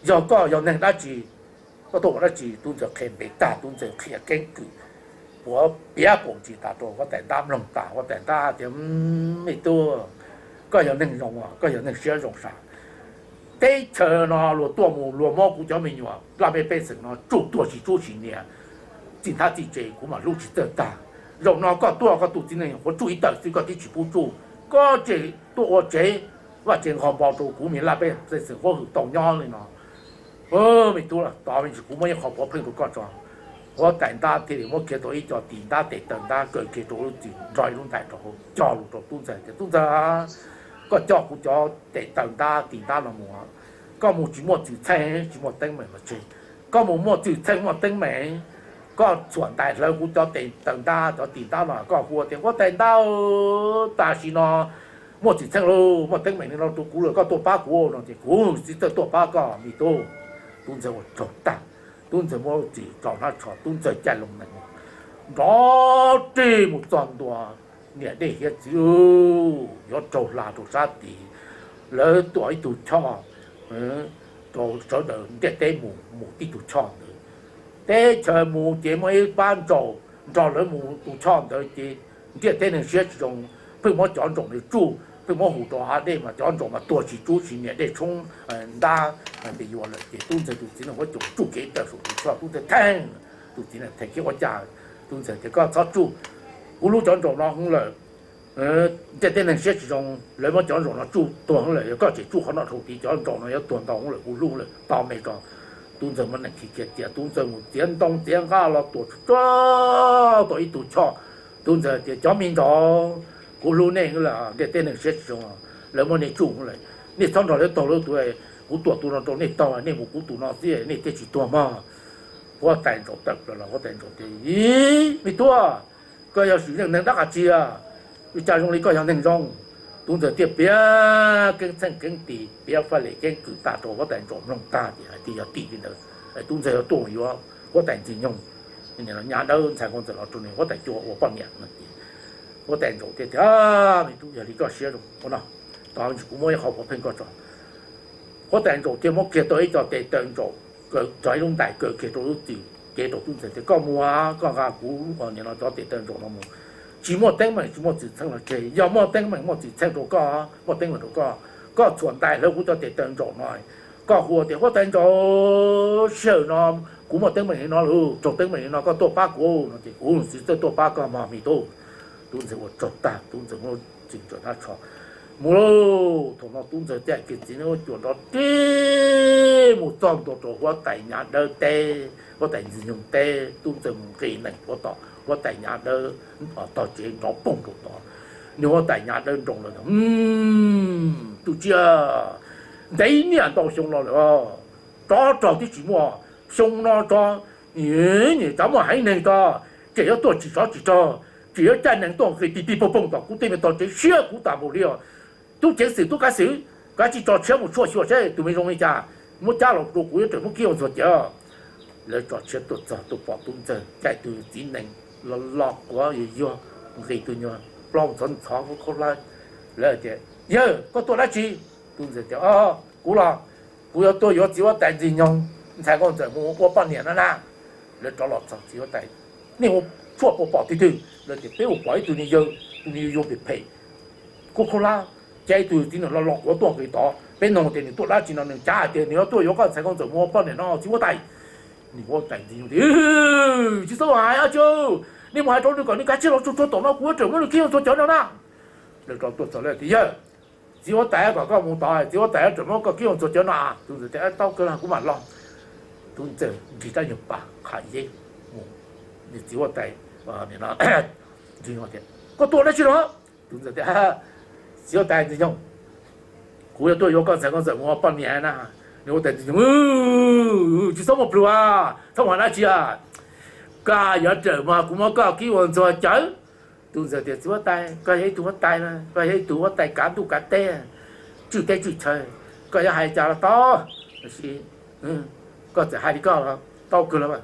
Yog koj yog neeg dab tsi? Koj tuaj ua dab tsi? Tub ntxawg qhia npe tag, tub ntxawg qhia keeb kwm puav piav puas ntsis tas rau huab tais ntab mloog tas. Huab tais ntab tias, Me tub, koj yog neeg zoo, koj yog neeg siab zoo sas. Teb chaws no luag tuaj mus luag muab kuv cov me nyuam laj mej pej xeem no tsuj tuag tsis tsub tsis nias, txij nthab txij tsev kuv mam hlub tsis txawj tag. Zaum no koj tuaj koj tus txiv neej qhuav tsuj ib tawm xwb koj twb tsis pub tsuj, koj tseem tuaj ua tsev vaj tsev nqho npo rau kuv me laj mej pej xeem huab hwm tau nyob li no. Me tub, tos me ntsis kuv muab ib qho pov pheej rau koj tso. Huab tais ntab thiaj li muab kiag tau ib co tis ntab tes taw ntab kaw kiag rau lub txim nrog ib lub ntais rau hauv cog lus rau tub ntxawg tias, Tub ntxawg, koj coj kuv cov tes taw ntab tis ntab no mus, koj mus tsis muaj txwm txheej tsis muaj teeb meem los tseg. Koj mus muaj txwm txheej muaj teeb meem, koj txhuam ntais hlawv kuv cov tes taw ntab cov tis ntab no koj hu tias, Huab tais ntab, tam sim no muaj txwm txheej lauj, muaj teeb meem li no rau kuv lawm, koj tuaj pab kuv no ces kuv tsis txawj tuaj pab koj me tub. Tub ntxawg ua tsaug tag, tub ntxawg muab txim rau hnab tsho, tub ntxawg caij loo nees nrov rig mus txog ntua niam dej hiav txwv, yuav raug hla rau sab tid. Lawv tuam ib tug choj rau sawv daws ntiaj teb mus, mus tib tug choj ntawd. Teb chaws mus ces muaj ib pab ntsaum nrog lawv mus tus choj ntawd ces ntiaj teb neeg siab tsis zoo, pheej muab cov ntsaum ntawd tsuj, pheej muab hu rau hav dej mas cov ntsaum mas tuag tsis tsub tsis nias, dej tshoob ntab tes yuav lawm ces tub ntxawg tus txiv neej huab cua tsuj kev tawm saum tus choj, tub ntxawg theej, tus txiv neej theej kiag ua cas, tub ntxawg tias, Koj txhob tsuj, kuv hlub cov ntsaum no heev lawm. Ntiaj teb neeg siab tsis zoo, lawv muab cov ntsaum no tsuj tuag heev lawm, yog koj tseem tsuj qhov no dhau tid cov ntsaum no yuav tuag ntau heev lawm, kuv hlub lawm, tau me tso. Tub ntxawg muab nees khi kiag cia, tub ntxawg mus txiav ntoo txiav nqaj los tuam tsuj tau ib tug choj. Tub ntxawg tias, Cov me ntsaum, kuv hlub nej heev lawm, ntiaj teb neeg siab tsis zoo, lawv muab nej tsuj heev lawm, nej txhob nrog lawv taug lawv tus, kuv tuam tus no rau nej taug, nej mus kuv tus no xwb nej thiaj tsis tuag mog. Huab tais ntsaum tawm plaws los huab tais ntsaum tias, Ib, me tub, koj yog sim neej neeg dab qas tsi, ua cas zoo li koj yog neeg zoo? Tub ntxawg thiaj piav keeb txheej keeb tis, piav faj lem keeb kwm tag rau huab tais ntsaum mloog tag ces hais tias yog tim li ntawd, tub ntxawg yuav tuaj yuav huab tais ntxwg nyoog, nyab dawb ntxhais nkauj ntxawm los rau nws huab tais cua ua poj niam no ces huab tais ntsaum thiaj tias, Me tub, yog li koj siab zoo ua no, tos kuv muab ib qho pov pheej koj tso. Huab tais ntsaum thiaj muab kiag tau ib co tes taw ntsaum, cog ib lub ntais kaw kiag rau lub txim kev rau tub ntxawg tias, Koj mus, koj nqa kuv nim no cov tes taw ntsaum no mus, tsis muaj teeb meem tsis muaj txwm txheej los tseg, yog muaj teeb meem muaj txwm txheej rau koj, muaj teeb meem rau koj, koj txhuam ntais hlawv kuv cov tes taw ntsaum no, koj hu tias, Huab tais ntsaum, sij hawm no kuv muaj teeb meem li no lawm, raug teeb meem li no koj tuaj pab kuv no ces kuv tsis txawj tuaj pab koj mog me tub. Tub ntxawg ua tsaug tag, tub ntxawg muab txim rau hnab tsho mus lauj. Thaum no tub ntxawg thiaj kiag txiv neej huab cua nrov rig mus txog ntua rau huab tais nyab dawb teb, huab tais ntxwg nyoog teb. Tub ntxawg mus nqis nees puag tom huab tais nyab dawb tog tsev nrov poog rau tod. Nws huab tais nyab dawb nroo lawm, Tub tsiaj, ntev niaj ntau xyoo los lawm, tsov rog twb tsis muaj, xyoo no tsov, nws tsis muaj haiv neeg tso, tseem yuav tuaj tsim tsov tsim rog, tseem yuav caij nees tuaj nqis tig tig poog poog tom kuv tej me tog tsev siab kuv tas npaum li os. Tub ceev xwm tub kav xwm, kav tsij tso tshiab mus tshuaj xyuas saib tus me zoo li cas, muab cab los rau kuv yuav tsum muab kib ua ntxuag cawv. Lawv tso tshiab tuaj txog tuaj pom tub ntxawg caij tus txiv nees los los quav yuag yuag, nqis tus nyuag plaub ntxhov ntxhov khaub hlab. Lawv tias, Yawg, koj tuaj dab tsi? Tub ntxawg tias, Kuv los, kuv yuav tuaj yuav txiv huab tais ntxwg nyoog ntxhais nkauj ntxawm mus ua poj niam no na. Lawv rov los txog txiv huab tais, Nej ua tshuaj puas pom twg twg? Lawv tias, Peb ua pom ib tug niag yawg, tus niag yawg yuag phem phem, khaub khaub hlab, caij ib tug txiv nees los los quav tuaj nqis tod. Peb nug tias nws tuaj dab tsi no nws cav hais tias nws yuav tuaj yuav koj ntxhais nkauj ntxawm mus ua poj niam no txiv huab tais. Nws huab tais ntxwg nyoog tias, Tsis txhob hais dab tsi, nej mus hais rau nws kom nws kav tsij los tsuag tsuag tom no kuv yuav tsum muab nws kib ua ntxuag cawv no na. Lawv rov tuaj txog lawv tias, Yawg, txiv huab tais kom koj mus tod, txiv huab tais yuav tsum muab koj kib ua ntxuag cawv no. Tub ntxawg tias, Tau kawg los kuv mam los. Tub ntxawg nrig rab nyuag pas qham yeb mus, nws txiv huab tais tias, Koj tuaj dab tsi los? Tub ntxawg tias, Txiv huab tais ntxwg nyoog, kuv yuav tuaj yuav koj ntxhais nkauj ntxawm mus ua poj niam na. Nws huab tais ntxwg nyoog, Tsis txhob muaj plhus, txhob mus hais dab tsi, koj yuav tsum mas kuv muab koj kib ua ntxuag cawv. Tub ntxawg tias, Txiv huab tais, koj yog ib tug huab tais, koj yog ib tug huab tais kav ntuj kav teb, tswj teb tswj chaw, koj yuav hais cas los tau, tab sis koj txawm hais li koj los tau kawg los.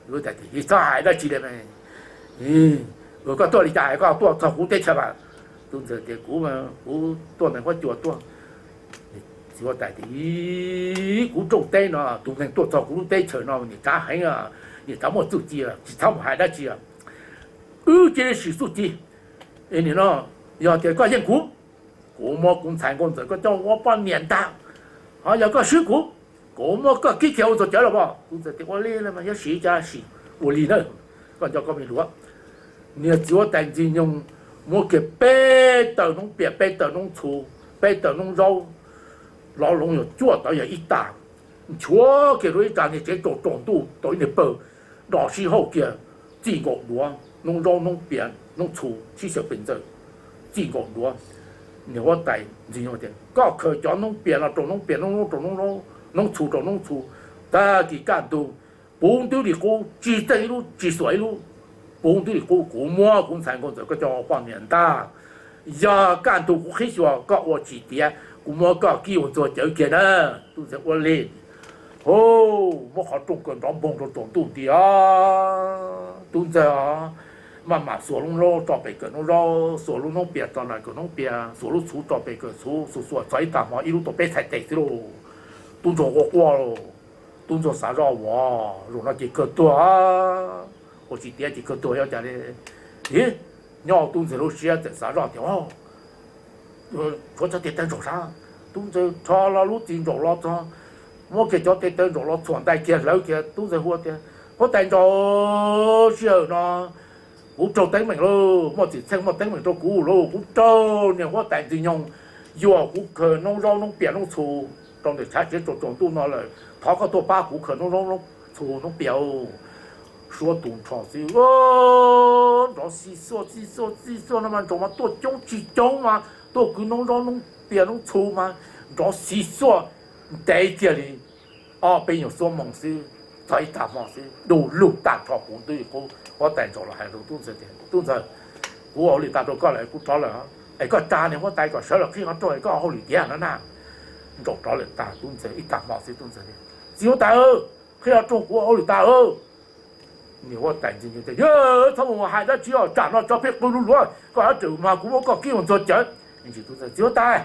Tub ntxawg tias, Txhob hais dab tsi li, koj tuaj li cas es koj tuaj txog kuv teb chaws mas? Tub ntxawg tias, Kuv, kuv tuaj nees huab cua tuaj. Txiv huab tais tias, Kuv rooj teb no tus neeg tuaj txog kuv lub teb chaws no nim tsav heev, nim tsav muaj txuj ci, tsis txhob mus hais dab tsi. Wb cia li sim txuj ci. Nim no yog tias koj yeej kuv, kuv muab kuv ntxhais nkauj ntxawm koj coj ua poj niam ntag. Ho yog koj swb kuv, kuv muab koj kib kiag ua txog cawv los as. Tub ntxawg tias, Ua li los mas yuav sim cas sim, ua li na, koj nco koj me luav. Niag txiv huab tais Ntxwg Nyoog muab kiag peb tawm noob pias, peb tawm noob txhu, peb tawm noob zaub, lov loov yog cuaj tawv yog ib tag, nchuav kiag rau ib tsam niag tsev tsaus tsaus ntuj tau ib niag pawg, do sib hauj kiag, txij nkaus duav noob zaub noob pias noob txhu sib xyaw pes ntxaws, txij nkaus duav. Niag huab tais Ntxwg Nyoog tias, Koj khaws cov noob pias no rau noob pias, noob zaub rau noob zaub, noob txhu rau noob txhu, tag kis kaj ntug puv ntwb li qub, tsis txeej ib lub tsis xuam ib lub, puv ntwb li qub, kuv muab kuv ntxhais nkauj ntxawm koj coj ua poj niam ntag. Yog kaj ntug kuv qhib xyuas koj ua tsis tiav, kuv muab koj kib ua ntxuag cawv kiag na. Tub ntxawg ua li, hu, muab qhov rooj kaw nrov npoog rau tsaus ntuj nti. Tub ntxawg maj mam xuas lub zaub tso pem kawm noob zaub, xuas lub noob pias tso na kawm noob pias, xuas lub txhuv tso pem kawm txhuv, xuas xuas txog ib tag hmo ib lub tau peb txhais tes xwb lauj. Tub ntxawg quaj quaj lauj. Tub ntxawg xav zoj, Ua, zaum no ces kawg tuag, ua tsis tiav ces kawg tuag, yuav cas li? Ib, nyob tub ntxawg lub siab txawm xav zoj tias, Tshuav cov tes taw ntsaum sav. Tub ntxawg rho lo lub txiv ntsaum los txog, muab kiag cov tes taw ntsaum los txhuam ntais kiag hlawv kiag. Tub ntxawg hu tias, Huab tais ntsaum, sij hawm no kuv raug teeb meem lauj, muaj txim txheej muaj teeb meem rau kuv lauj, kuv raug niag huab tais Ntxwg Nyoog yuam kuv khaws noob zaub noob pias noob txhu rau ntawm tshav tsev tsaus tsaus ntuj no lawm, thov koj tuaj pab kuv khaws noob zaub noob txhu noob pias. Suab tus nrho xwb, nrov xis xuaj xis xuaj xis xuaj no mas ntsaum mas tuaj coob tsis coob mas tuaj kwv noob zaub noob pias noob txhu mas nrov xis xuaj ntev kiag li ob peb nyuag xuab moos xwb, txog ib tag hmo xwb du lug tag nrho puv ntwb li qub. Huab tais ntsaum los hais rau tub ntxawg tias, Tub ntxawg, kuv ua hauj lwm tas rau koj lawm, kuv rov lawm, es koj tsa niag huab tais kom sawv los qhib qhov rooj es koj ua hauj lwm tiav no na. Ntsaum rov lawm tag, tub ntxawg ib tag hmo xwb tub ntxawg tias, Txiv huab tais, qhib qhov rooj, kuv ua hauj lwm tas. Niag huab tais Ntxwg Nyoog tias, Yog, txhob mus hais dab tsi os, tsam no tso peb qw lug luav koj hauj lwm mas kuv muab koj kib ua ntxuag cawv. Txiv huab tais,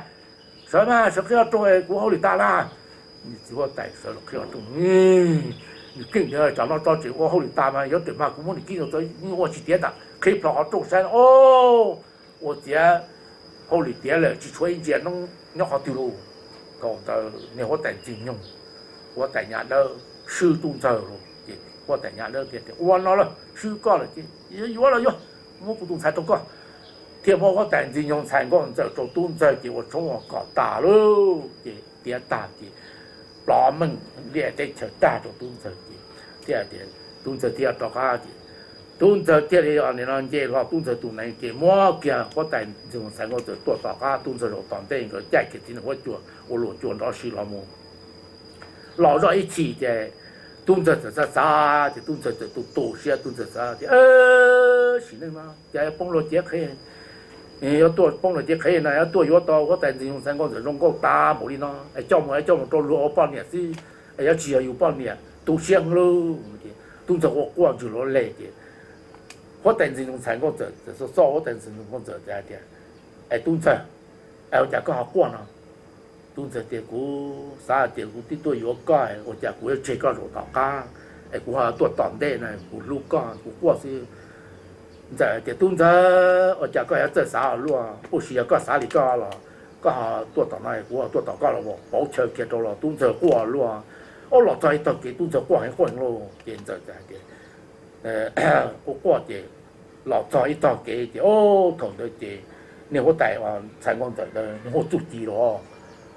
sawv mas sawv qhib qhov rooj, kuv ua hauj lwm tas na. Txiv huab tais sawv los qhib qhov rooj, nws keej tiag, tsam no tso tseem ua hauj lwm tas mas yuav tes mas kuv muab nws kib ua txuag, ua tsis tiav tas, qhib plho qhov rooj saib, Ua ciav hauj lwm tiav lawm, tsis tshuav ib ntsia noob nyob qhov twg lauj. Thaum ntawd niag huab tais Ntxwg Nyoog, huab tais Nyab Dawb swb tub ntxawg lauj, ces huab tais Nyab Dawb thiaj tias, Ua no lawm, swb koj lawm ces yuav los yuav, muab kuv tus ntxhais rau koj. Thiaj muab huab tais Ntxwg Nyoog ntxhais nkauj ntxawm rau tub ntxawg ces ua tshoob ua kos tas lauj, ces tiav tag ces plov meej liaj teb chaws tag rau tub ntxawg ces thiaj tias, tub ntxawg thiaj rov qab ces tub ntxawg thiaj li no nce hlo tub ntxawg tus nees ces muab kiag huab tais Ntxwg Nyoog ntxhais nkauj ntxawm tuaj tom qab, tub ntxawg zaum tom ntej nkawd caij kiag txiv neej huab cua ua luam cua nrov si los mus. Los zoj ib chim ces tub ntxawg txawm xav xav ces tub ntxawg txawm tu tu siab, tub ntxawg xav tias, Sim neej no cas yuav poob luag cev qhev, yuav tuaj poob luag cev qhev na, yuav tuaj yuav tau huab tais Ntxwg Nyoog ntxhais nkauj ntxawm zoo nkauj tas npaum li no es coj mus, coj mus rau luag ua poj niam xwb es yuav tsis yog yus poj niam, tu siab lauj. Tub ntxawg quaj quaj ntswg luav leg ces huab tais Ntxwg Nyoog ntxhais nkauj ntxawm txawm xoj xoj huab tais Ntxwg Nyoog nkauj ntxawm tias, Hais tias, Es tub ntxawg, es ua cas koj ho quaj no? Tub ntxawg tias, Kuv xav hais tias kuv twb tuaj yuav koj, ua cas kuv yuav tseg koj zaum tom qab es kuv ho tuaj tom ntej na, kuv hlub koj kuv quaj xwb. Ntxawm tias, Tub ntxawg, ua cas koj yuav txawj xav ua luaj, ua si yog koj xav li koj los koj ho tuaj tom no, kuv ho tuaj tom koj los pauv chaw kiag rau los tub ntxawg quaj luaj. Ob, los txog ib tog kev tub ntxawg quaj heev quaj heev lauj. Ces ntxawm tias, Quaj quaj ces los txog ib tog kev ces, ob, thaum ntawd ces niag huab tais ntxhais nkauj ntxawm ntawd nws muaj txuj ci los,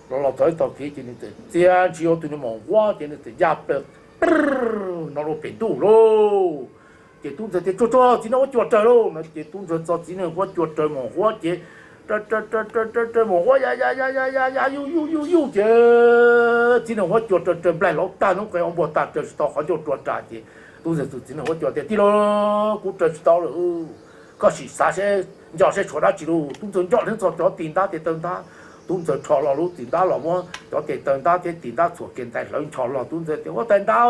los los txog ib tog kev ces nws txawm txia ntshis ua tus niag maum huab ces nws txawm ya plaws no rau pem ntuj lauj. Ces tub ntxawg tias, Tsuag tsuag, txiv neej huab cua raws lauj no ces tub ntxawg txo txiv neej huab cua raws maum huab ces raws raws maum huab ya ya ya ya ya ya yuj yuj yuj yuj ces txiv neej huab cua raws raws nplaig lauv tag noob qes ua npuas tag raws tsis tau qhov ncauj rua ras ces tub ntxawg tus txiv neej huab cua tias, Tij laug, kuv raws tsis tau lawm, koj sim xav seb, nco seb tshuav dab tsi lauj. Tub ntxawg nco dheev txog cov tis ntab tes taw ntab, tub ntxawg rho lo lub tis ntab los muab cov tes taw ntab thiab tis ntab txhuam kiag ntais hlawv ncho los. Tub ntxawg tias, Huab tais ntab,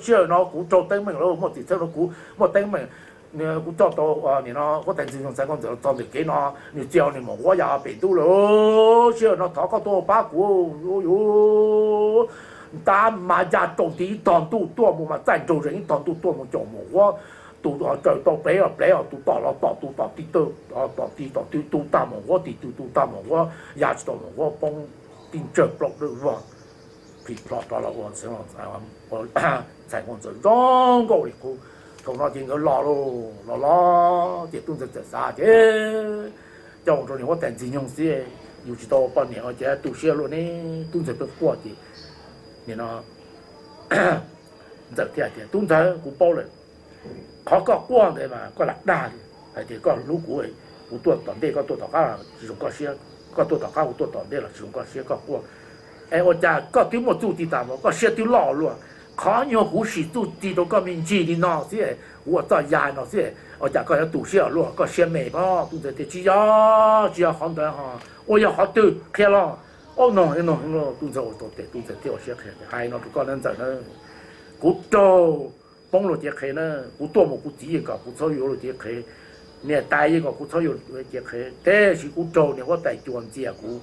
sij hawm no kuv raug teeb meem lauj, muaj txim txheej rau kuv, muaj teeb meem Kuv coj tau nim no huab tais Ntxwg Nyoog Ntxhais Nkauj Ntxawm los txog ntawm kev no, nws txia nws maum huab ya pem ntuj lawm. Sij hawm no thov koj tuaj pab kuv. Yuav ntab mas ya rau nti ib tog ntuj tuaj mus mas txaij nraug zeeg ib tog ntuj tuaj mus caum maum huab. Tus raws tau plev los plev, tus tom los tom, tus tom ti tom ti tom twg tu tag maum huab, tim twg tu tag maum huab, ya tsis tau maum huab poob tib ntsawg plaub dawb vog. Phim plho rov los ua Ntxhais Nkauj Ntxawm zoo nkauj li qub. Thaum no ces nkawd los lauj, los los ces Tub Ntxawg txawm xav tias coj mus rau niam huab tais Ntxwg Nyoog xwb, yus tsis tau ua poj niam ces tu siab luaj ne. Tub Ntxawg pheej quaj ces nim no Ntxawm thiaj tias, Tub Ntxawg, kuv paub lawm, qhov koj quaj ntawd mas koj lam dag li hais tias koj hlub kuv, kuv tuaj tom ntej koj tuaj tom qab tsis zoo koj siab, koj tuaj tom qab kuv tuaj tom ntej los tsis zoo koj siab koj quaj. Es ua cas koj twb muaj txuj ci tas mas koj siab twb loj luaj? Qhov nyuag kuv sim txuj ci rau koj me ntsis li no xwb, kuv ua txoj ya no xwb, ua cas koj yuav tu siab luaj, koj siab me pob? Tub Ntxawg tias, Tsis yog, tsis yog qhov ntawd ho. Ua yog qhov twg qhia los? Ob no no Tub Ntxawg ua tau tes, Tub Ntxawg thiaj ua siab qhia tias, Hais no rau koj na Ntxawm na, kuv raug poob luag cev qhev na, kuv tuaj mus kuv txiv yeej kom kuv txhob yuav luag cev qhev, niam tais yeej kom kuv txhob yuav luag cev qhev, tiam sis kuv raug niam huab tais cua ntxias kuv,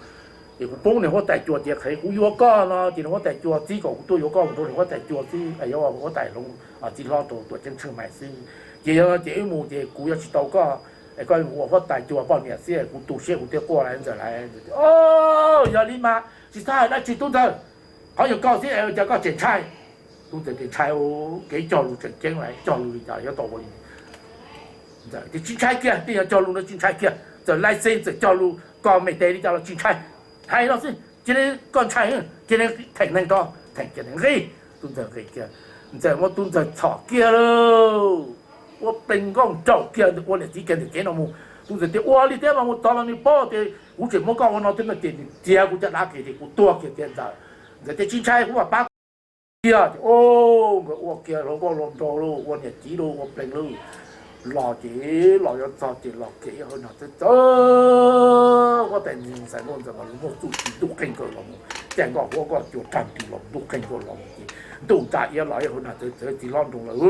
es kuv poob niam huab tais cua cev qhev. Kuv yuav koj no ces niam huab tais cua txib kom kuv tuaj yuav koj mus rau niam huab tais cua xwb, yuav huab tais hlob txiv hlob rau Tuam Ceeb Tsheej Maim xwb. Ces yog no ces wb mus ces kuv yuav tsis tau koj, es koj mus ua huab tais cua poj niam xwb, kuv tu siab kuv thiaj quaj lawm Ntxawm lauj. Yog li mas tsis txhob hais dab tsi Tub Ntxawg, qhov nyuag koj xwb es ua cas koj tseem ntshai? Tub Ntxawg tias, Ntshai, kev cog lus tseem ceeb lawm, cog lus li cas yuav tau ua li. Ntxawm tias, Tsis ntshai kiag, tej yog cog lus no tsis ntshai kiag, txawm laij xeeb txawm cog lus koj me tes li cas los tsis ntshai. Hais no xwb cia li, koj ntshai cia li theem neeg rau, theem kiag nqis. Tub Ntxawg nqis kiag, Ntxawm muab Tub Ntxawg txhom kiag lauj, ua plees nkauj nraug kiag, ua niam txiv kiag ntawm kev no mus. Tub Ntxawg tias, Ua li thiab mas mus txog los nws paub tias kuv tseem muab koj ua no thiab no ces nws txiav kuv caj dab kiag ces kuv tuag kiag tiag Ntxawm. Ntxawm tias, Tsis ntshai, kuv mam pab kiag. Ces nkawd ua kiag hluas nkauj hluas nraug lauj, ua niam txiv lauj, ua plees lauj. Los ces los yuav txog ces los kiag ib hauv no txawv txawv, huab tais Ntxwg Nyoog Ntxhais Nkauj Ntxawm mas lub muag txuj ci ntuj qeej kawg los mus, caij nkoj huab nkoj cua rag nti los ntuj qeej kawg los mus ces ntuj nra iab los ib hauv no txawv txawv, txiv hlob nroo lawm,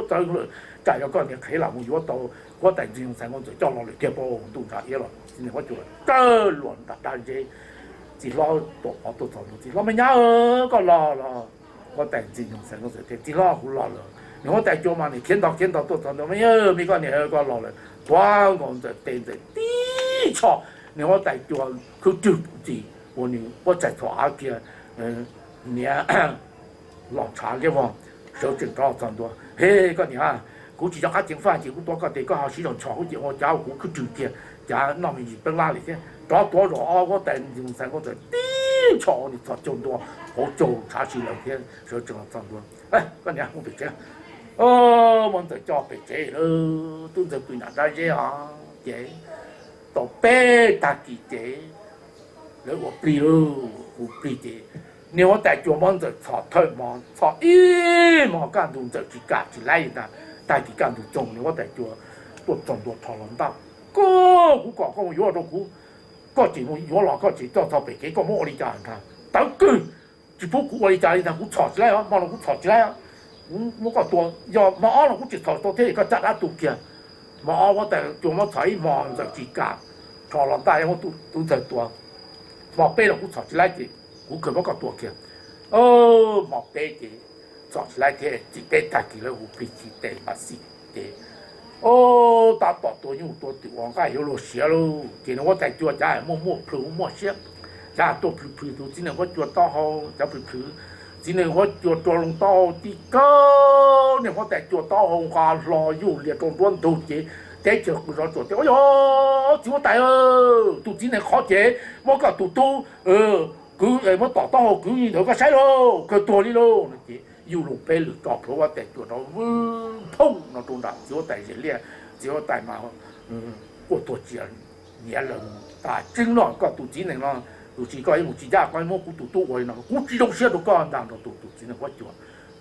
txawv lawm, tsam yog koj niag qhev los mus yuav tau huab tais Ntxwg Nyoog Ntxhais Nkauj Ntxawm coj los lawm tiag pob. Ntuj nra iab los txiv neej huab cua tawg luag nram dab zeb. Txiv hlob tuam pov tuaj txog ntua, Txiv hlob me nyab, koj los los? Huab tais Ntxwg Nyoog Ntxhais Nkauj Ntxawm tias, Txiv hlob, kuv los lawm. Niag huab tais cua mas niam khiav ntog khiav ntog tuaj txog ntua, Me nyab, me koj niam, koj los lawm. Tuav nkaus Ntxawm tes, Ntxawm tib tsho, niag huab tais cua khwb rwg ntxis ua nws huab tsaig txhom av kiag, niam los ntshav liab vog, sawv tsees rov txog ntua, He koj niam, kuv tsis nco qab ceev faj ces kuv tuav koj tes koj ho siv zog nchos hauv ces ua cas kuv khwb rwg kiag, cas noj me ntsis peeb lab li thiab. Rov tuav zog ob, huab tais Ntxwg Nyoog Ntxhais Nkauj Ntxawm tib tsho ua nws txhos caug ntua, hauv caug ntshav si lawm thiab, sawv tsees los txog ntua, Koj niam, mus pem tsev. Muab Ntxawm coj pem tsev lawm, Tub Ntxawg pw nram dab zeb os. Ces tau peb tag kis ces lawv ua plig lauj, ua plig ces niag huab tais cua muab Ntxawm txhom thawj hmo, txhom ib hmo kaj ntug Ntxawm tsis kam tsis laib li ntag. Tag kis kaj ntug txoog niag huab tais cua tuaj txog ntua rho hlo ntaj, Koj, kuv kom koj mus yuav rau kuv, koj tseem mus yuav los koj tseem coj txog pem kev, koj muab ua li cas ntag? Tawv kawg, tsis pub kuv ua li cas li ntag, kuv txhom tsis laib os, hmo no kuv txhom tsis laib os. Kuv muab koj tua, yog hmo ob no kuv tseem txhom tau thiab, koj caj dab tu kiag. Hmo ob huab tais cua muab txhom ib hmo Ntxawm tsis kam, rho hlo ntaj muab Tub Ntxawg tua. Hmo peb los kuv txhom tsis laib ces kuv kawg muab koj tua kiag. Hmo peb ces txhom tsis laib thiab, txij peb tag kis lawv hu plig tsis tes mas xij ces, o, tab tom tua nyuj tua twm ua nqaij yuav luag siav lauj. Ces niag huab tais cua cav muaj muaj plhws muaj siab, cav tuaj plhws plhws tus txiv neej huab cua taub hau, cav plhws plhws txiv neej huab cua rua loo taub hau tib kaug, niag huab tais cua taub hau nqa hlo yuj lias rau nruab ntug ces teb chaws qw zov tsuas tias, Ua yog txiv huab tais, tus txiv neej qhov ces muab koj tus tub kwv, muab tom taub hau kwv ntawd koj saib lauj, kawg tuag li lauj no ces yuj loo peb lwm tso plhuav huab tais cua rau vwb phooj no rau nram txiv huab tais zes liaj. Txiv huab tais mas quaj tuag tsia, niam laus, tas tseeb no koj tus txiv neej no, tus tsis koj ib mus tsis ncaj koj muab kuv tus tub ua li no, kuv tsis zoo siab rau koj ntag no rau tus txiv neej huab cua.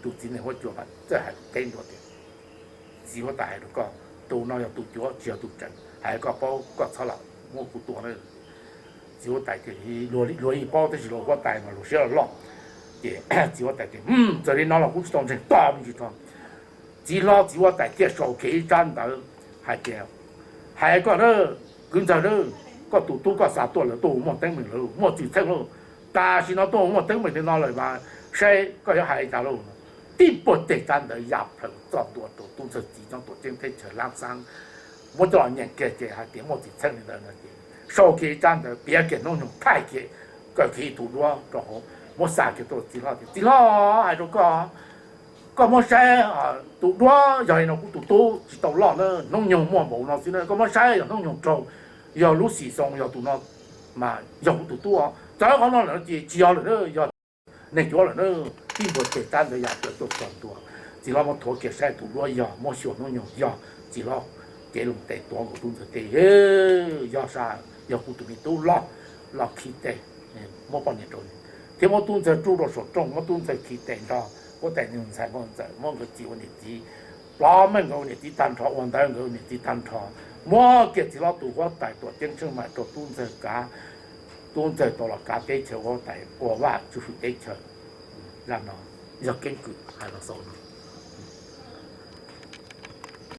Tus txiv neej huab cua mas txawj hais teb ntua tias, Txiv huab tais hais rau koj, tus no yog tus cuav tsis yog tus tseem, hais koj paub koj txhob lam muab kuv tua na. Txiv huab tais tias, Luag yeej paub tab sis luag huab tais mas luag siab loj. Ces txiv huab tais tias, Txawm li no los kuv tsis tau ntseeg, tos me ntsis tso. Txiv hlob txiv huab tais thiaj sau kiag ib tsab ntawv hais tias, hais koj na, kwv ntxawg na, koj tus tub koj xa tuaj lawm tuaj mus muaj teeb meem lawm, muaj txim txheej lawm, tam sim no tuaj mus muaj teeb meem li no lawm mas saib koj yuav hais li cas lauj. Tib puag teg tsab ntawv ya plaws txog ntua rau tub ntxawg txiv nyob tuam ceeb teb chaws Lab Xaab, muab coj los nyeem kiag ces hais tias muaj txim txheej li ntawd no ces sau kiag ib tsab ntawv piav kiag hnub nyoog thaij kiag, kaw kiag tus duab rau hauv, muab xa kiag rau txiv hlob tias, txiv hlob, hais rau koj, koj muab saib, tus duab yog li no kuv tus tub tsis tau loj na, hnub nyoog muaj npaum no xwb na, koj muab saib yog hnub nyoog raug, yog lub xim xoo yog tus no mas yog kuv tus tub os, txawm qhov no lawm ces tsis yog lawm na, yog neeg cuav lawm na. Tib puag teg tsab ntawv ya plaws tuaj txog ntua, txiv hlob muab thuav kiag saib tus duab yog, muab xyuas hnub nyoog yog, txiv hlob cev loo tes tuav nkaus tub ntxawg teb, yog sas, yog kuv tus me tub los, los khi tes, muab poj niam rau, thiab muab tub ntxawg rub rau saum rooj, muab tub ntxawg khi tes nrog huab tais Nuj Ntxhais Nkauj Ntxawm, muab nkawd txiv ua niam txiv, plov meej nkawd ua niam txiv tag nrho, ua ntawv nkawd ua niam txiv tag nrho, muab kiag txiv hlob tus huab tais tuam ceeb tsheej mam rau tub ntxawg kav, tub ntxawg tau los kav teb chaws ua huab tais ua vaj tswj hwm teb chaws. Zaj no yog keeb kwm hais los xaus no.